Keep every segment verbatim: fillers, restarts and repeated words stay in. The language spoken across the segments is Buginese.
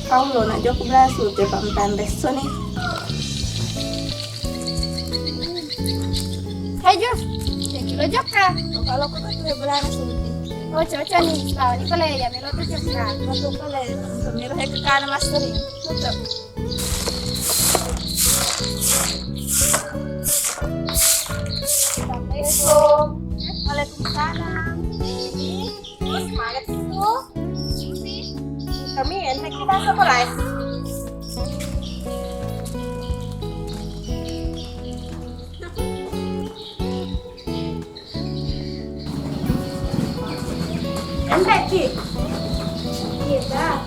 Kau lo nak jokka belasu, coba empan resso nih. Hai Jo, jadi lo jokka. Kalau aku tuh belasu. Oh cocok nih, tahu nih kalau ya melo tuh jokka. Masuk kalau melo ke kanan mas tadi. Cocok. Assalamualaikum. Waalaikumsalam. Ini, terus semangat itu. Kami enak kita sekolah. Enak, Ki. Iya, Kak.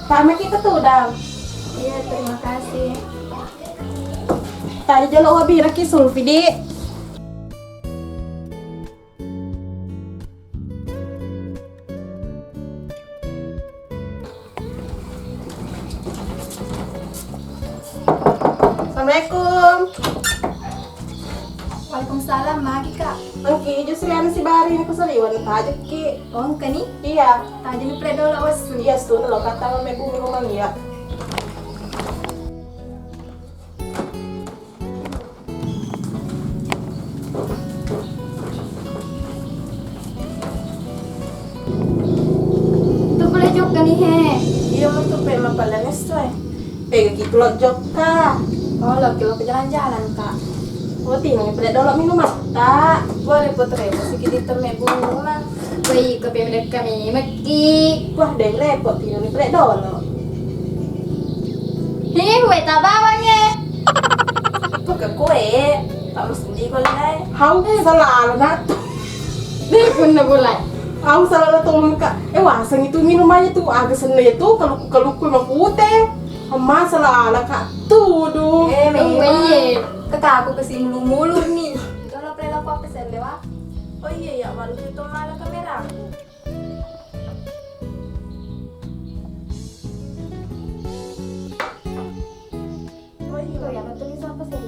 Tamaki ke tudang. Iya, terima kasih. Tadi jolo wabiraki Sulfi, Dik. Assalamualaikum. Waalaikumsalam, magi, Kak. Engki, justru anu si Bari ini kusaliwan, tajekki. Oh, engka ni? Iya. Tajeni pledolo, awas. Iya, stun lo, kata mebbu rumah iya. Tu pole jokka ni he. Iya, metu pe mapalenes tu e. Pega ki lo jokka. Oh, lo ki lo ke jalan-jalan, Kak. Oh, tinggal pole dolo minum ta. Boleh putre, masih kita temme bunga. Wei, kopi melek kami mekki. Wah, deng repot, tino ni pele dolo. Hi, wei, tabawang e. Apa ke kue? Pak Mas Endi ko lai. Hau, salah anak tu. Deh, punna bulai. Hau, salah anak tu, Kak. Eh, waseng itu minumannya tu, agak seneng itu, kalau kalau kue mah putih. Amma salah anak, Kak. Tuh, duh. Eh, memang. Wei, kekak aku kesi mulu-mulu ni. Kalau pele aku apa sende, Wak? Oh iya, ya, baru tutup malah kamera. Oh iya, ya, betul itu apa sih?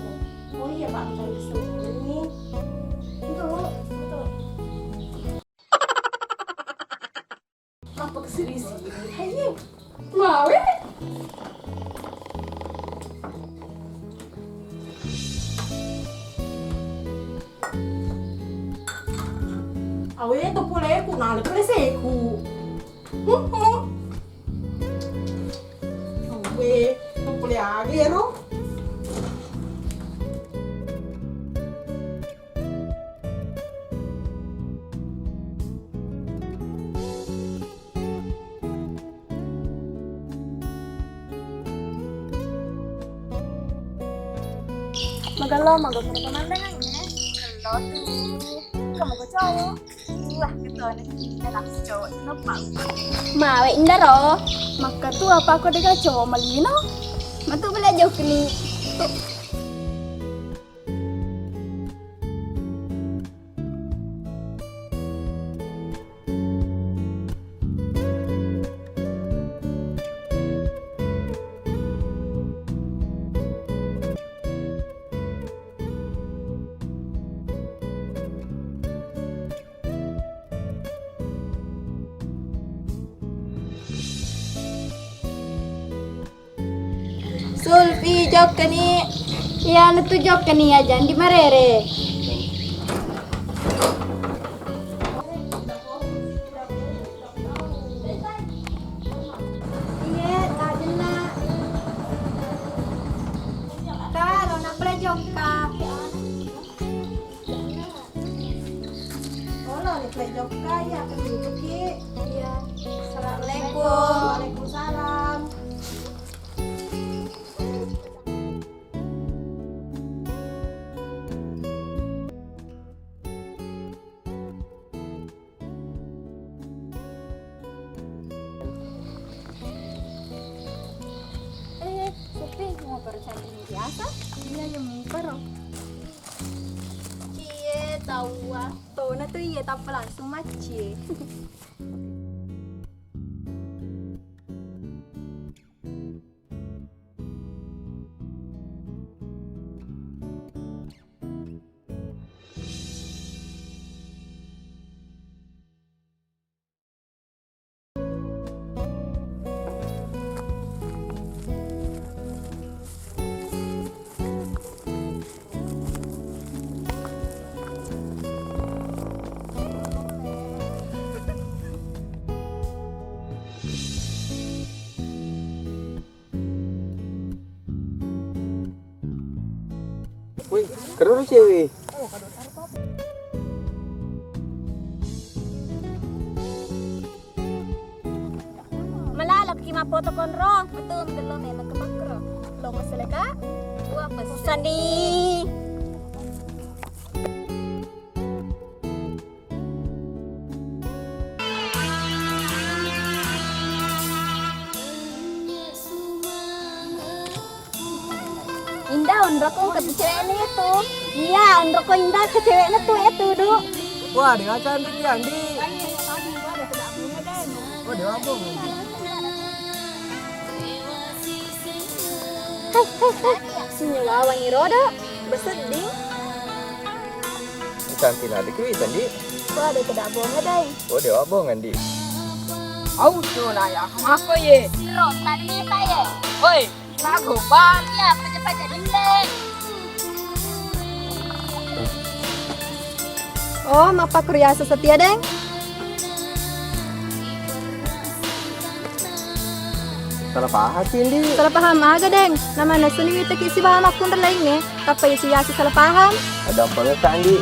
Oh iya, Pak, bukan kesini. Itu, itu. Apa kesini sih? Ayo, mawe. Awe to poleku, nale pole seku. Hmm, hmm. Awe to pole age ro. Magello, magello pemandangannya. Gello tuh. Kamu ke cowok. Wah, gitu nih. Enak cowok. Kenapa? Mawe indaro. Maka tuh apa aku dega cowok malino? Matu bela jauh kini. Sulfi, jokkani. Iya, netu jokkani aja, ndi marere. Iya, tajenna. Kak, lo nappa jokka. Olo, ni pole jokka, iya, ketutuki. Iya. Assalamualaikum. Waalaikumsalam. Eh, sepi, mau percaya biasa? Iya, yang mau Cie, tawa. Tona tu iya, tappa langsung maccie. Wih, keren cewek. Malalaki mappoto konro. Betul, belum memang kemakro. Lo masalah kak? Dua pesan. Sandi. Indah, onroko engka tu cewekna itu. Iya, onroko Indah ke cewekna tu itu, Du. Wah, dia cantik ya, Andi. Oh, dia apa? Hai, hai, hai. Sinyuwawangi rodo. Besedding. Cantik nanti kuwi tadi. Wah, ada tidak bohong dai. Oh, dia bohong, Andi. Au tu naya mako ye. Ro, tadi saya. Oi, lagu bar. Iya, pecah-pecah dinding. Oh, mappakkuriaso setia, Deng? Salah paham, Cindi. Salah paham aga, Deng? Namanya seni witaki sibawa makkunra laingnge, tappa isi yasi salah paham. Ada apa letak, Andi?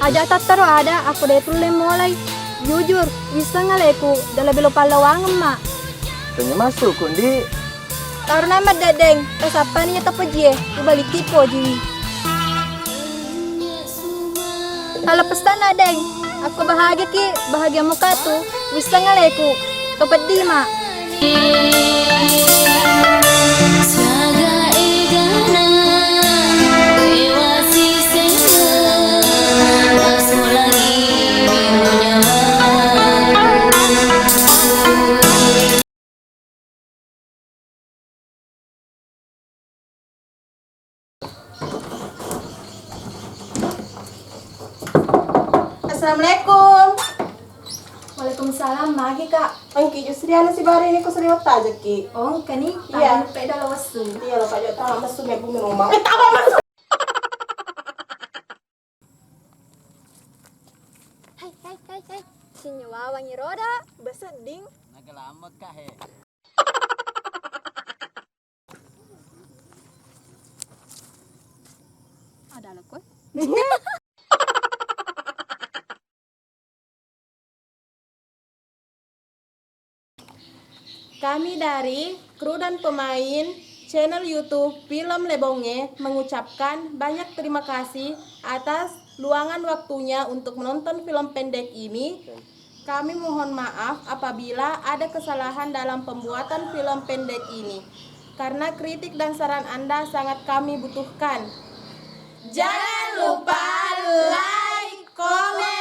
Aja tattaro ada, aku de tulle mulai. Jujur, wiseng aleku, dalam belo pallawangeng, Mak. Tanya masuk, Kundi. Taruna maddeddeng, tasappani iya tapojie, ubalikki pojiwi. Taleppessanna, Deng. Akko bahagiaki, bahagia mukatu, wisseng aleku, to peddi, Mak. Assalamualaikum. Waalaikumsalam, magi, Kak? Engki Jusriana sibari ini ku seliwat tajaki. Oh, engkani? Iya. Tama lupa dalam wesu. Iya, lupa juga tama mesu, mebu minumang. Eh, tama mesu. Hai, hai, hai, hai. Sinyuwawangi roda. Besedding. Naga lama kah, he? Ada lo, koi. Kami dari kru dan pemain channel YouTube Film Lebonge mengucapkan banyak terima kasih atas luangan waktunya untuk menonton film pendek ini. Kami mohon maaf apabila ada kesalahan dalam pembuatan film pendek ini, karena kritik dan saran Anda sangat kami butuhkan. Jangan lupa like, komen,